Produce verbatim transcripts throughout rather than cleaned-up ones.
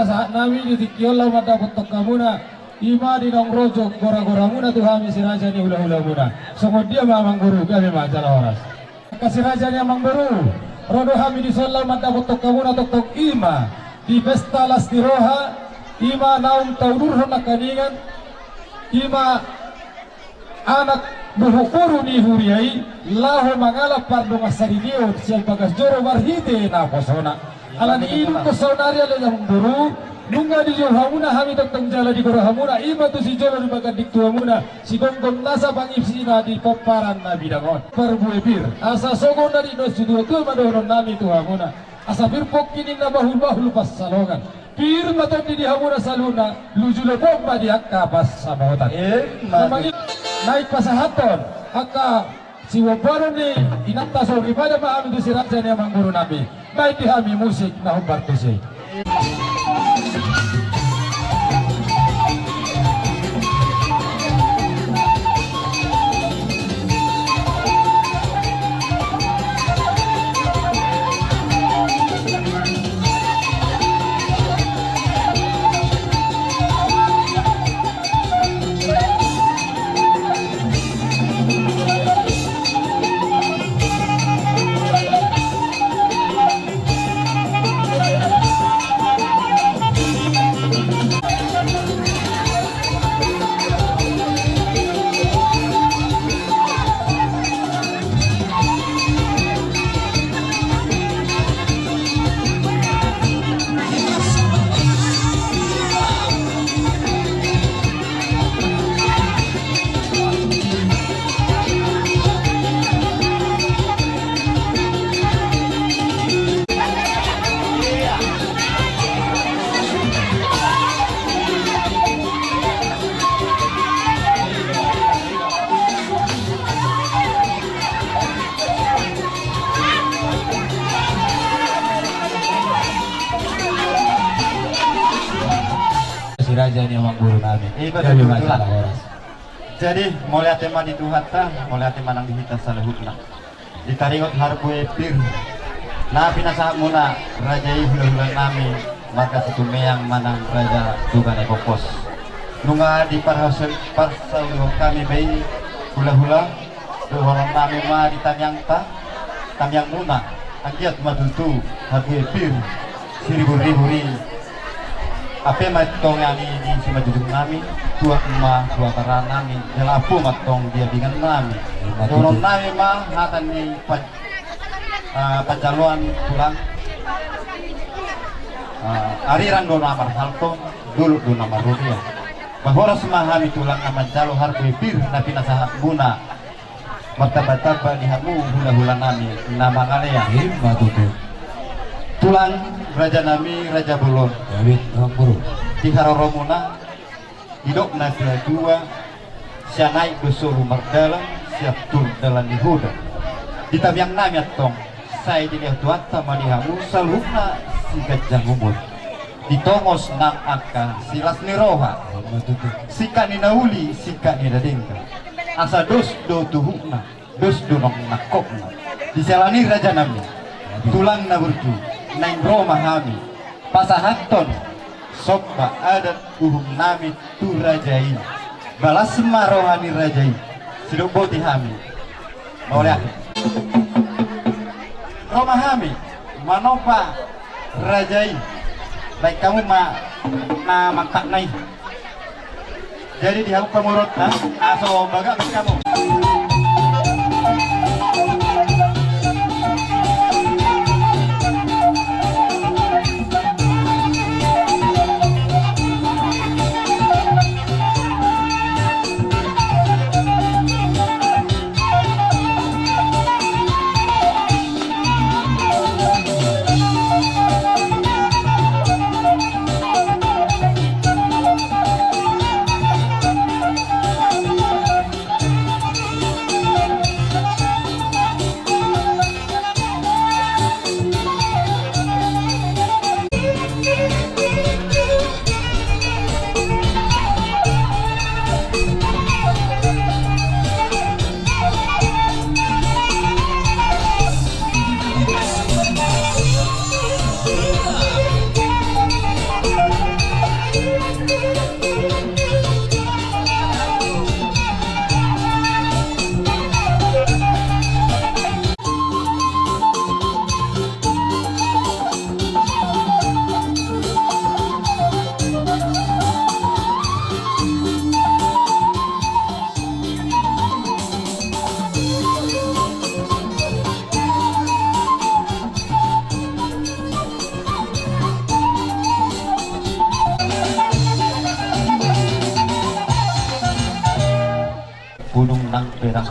Sahat nami di tingki on laho mandapothon hamuna, i ma di naung ro jo goragoramuna tu hami si raja ni hulahulamuna. Songon dia ma amangboru, gabe ma jala horas. Angka si raja ni amangboru, ro do hami dison laho mandapothon hamuna tongtong i ma di pesta las ni roha, i ma naung taudurhon nangkiningan, i ma anak boru ni huria i laho mangalap pardongansaripeon sian bagas joro marhite naposona. Alani i dungkon saonari ale amangboru, nunga dijou hamuna hami tongtong jala digora hamuna, i ma tu sijolo di panggandian tuamuna, sigomgom nasa pangisina di pomparan na bidang on. Parbue pir, asa songon na nidok ni situatua ma dohonon nami tu hamuna. Asa pir pongki ninna bahulbahul pansalongan. Pir ma tondi di hamuna saluhutna, luju lopot ma di angka pansamotan. Emma tutu. Naeng pasahathon angka siuambaron ni inanta soripada ma hami tu si raja ni amangboru nami. Baen di hami musik na hombar tusi. Si raja ni amangboru nami. Iba gabe ma jala horas. Jadi mauliate ma di Tuhanta, mauliate ma nang di hita saluhutna. Di taringot harbue pir na pinasahatmuna raja i hulahula nami marga Situmeang manang raja Tuga Nepopos. Nunga diparhas-, parsaulihon hami be i hulahula, dohonon nami ma di tangiangta, tangiangmuna, anggiat ma tutu harbue pir siriburibu i. Hape ma tongtong i di simanjujung nami, tuat ma tu acara nami, jala ampu ma tong di abingan nami. Dohonon nami ma hata ni pa-, ah, panjaloan tulang. Ah, ariran do na marhalto, dolok do na marrobean. Ba horas ma hami tulang na manjalo harbue pir na pinasahatmuna. Martambatamba di hamu hulahula nami na mangalean. Ima tutu. Tulang, raja nami, raja bolon. Gabe ma tutu. Di haroromuna, didok natuatua, sian aek do solu mardalan, sian toru dalan ni hoda. Di tangiang nami antong, sai dilehon Tuhanta ma di hamu saluhutna siganjang umur. Di tongos nang angka silas ni roha. Ima tutu. Singkat ni na uli, singkat ni na denggan. Asa dos do tuhukna, dos do nang nangkokna. Di siala ni i raja nami, tulang na burju, naeng ro ma hami pasahathon somba adat uhum nami tu raja i. Balas ma roha ni raja i. Sidok boti hami. Mauliate. Ro ma hami manomba raja i. Baen hamu ma na mangkatna i. Jadi di hamu pamoruonta, asa bagak bagi hamu.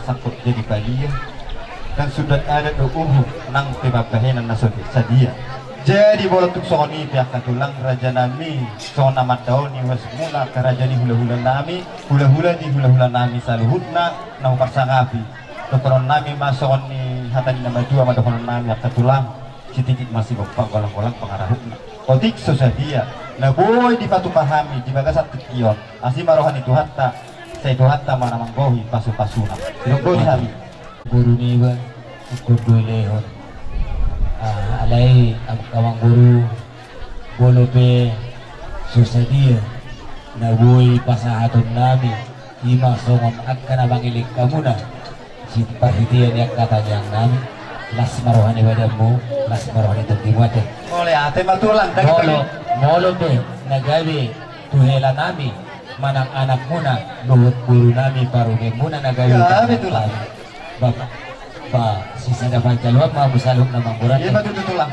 Sangkot jadi padia, dan sudat adat do uhum nang pe pambahenan na so sadia. Jadi molo tung songon i pe angka tulang, raja nami, songon na mandaon ni uas muna, angka raja ni hula-hula nami, hula-hula ni hula-hula nami saluhutna na huparsangapi. Dohonon nami ma songon ni hata ni na matua ma dohonon nami angka tulang, sititi ma sigompa, golang-golang pangarahutna. Otik so sadia na boi dipatupa hami di bagasan tingki on, asi ma roha ni Tuhanta, sai Tuhanta ma na manggohi pasu-pasuna. Sidok boi hami. Boru niba, ingkon boi lehon. Ah, alai angka amangboru, molo pe so sadia na boi pasahaton nami, i ma songon angka na mangelek hamuna, si parhitean ni angka tangiang nami, las ma roha ni badanmu, las ma roha ni tonggimu ate. Mauliate ma tulang, daging. Molo, molo pe na gabe tu hela nami, manang anakmuna, dohot boru nami, parumaenmuna na gabe. Gabe tulang. Bapak, ba, sisada panjaluan ma, musaluk na manggoran. Iya, betul, tulang.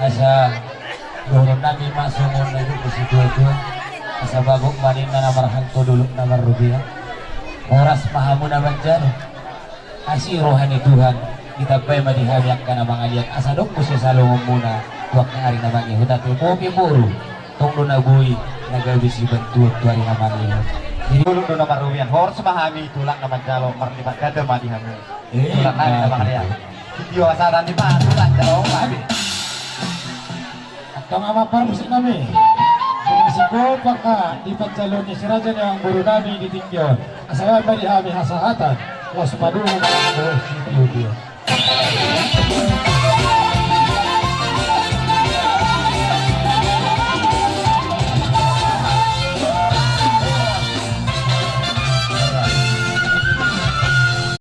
Asa dohonon nami ma songon na didok ni situa-tua, asa bagok ma ninna na marhalto, dolok na marrupia. Horas ma hamu na manjalo. Asi roha ni Tuhan, ditambai ma di hami angka na mangaliat, asa adong muse salongonmuna tu angka ari na mangihut. Ate, bope boru, tong do na boi na gabe sibantuon tu ari na mangihut. Jadi, dolok do na marrupia, horas ma hami tulang na manjalo, marlipat ganda ma di hami. Eh, tulang nami na mangaliat. Tio, asa na di ma tulang jalo ma hami. Antong amang parmusik nami. Sikopak ma di panjaloon ni si raja ni amangboru nami di tingki on. Asa baen ma di hami hasahatan. Laos padomu ma di sitio-tio.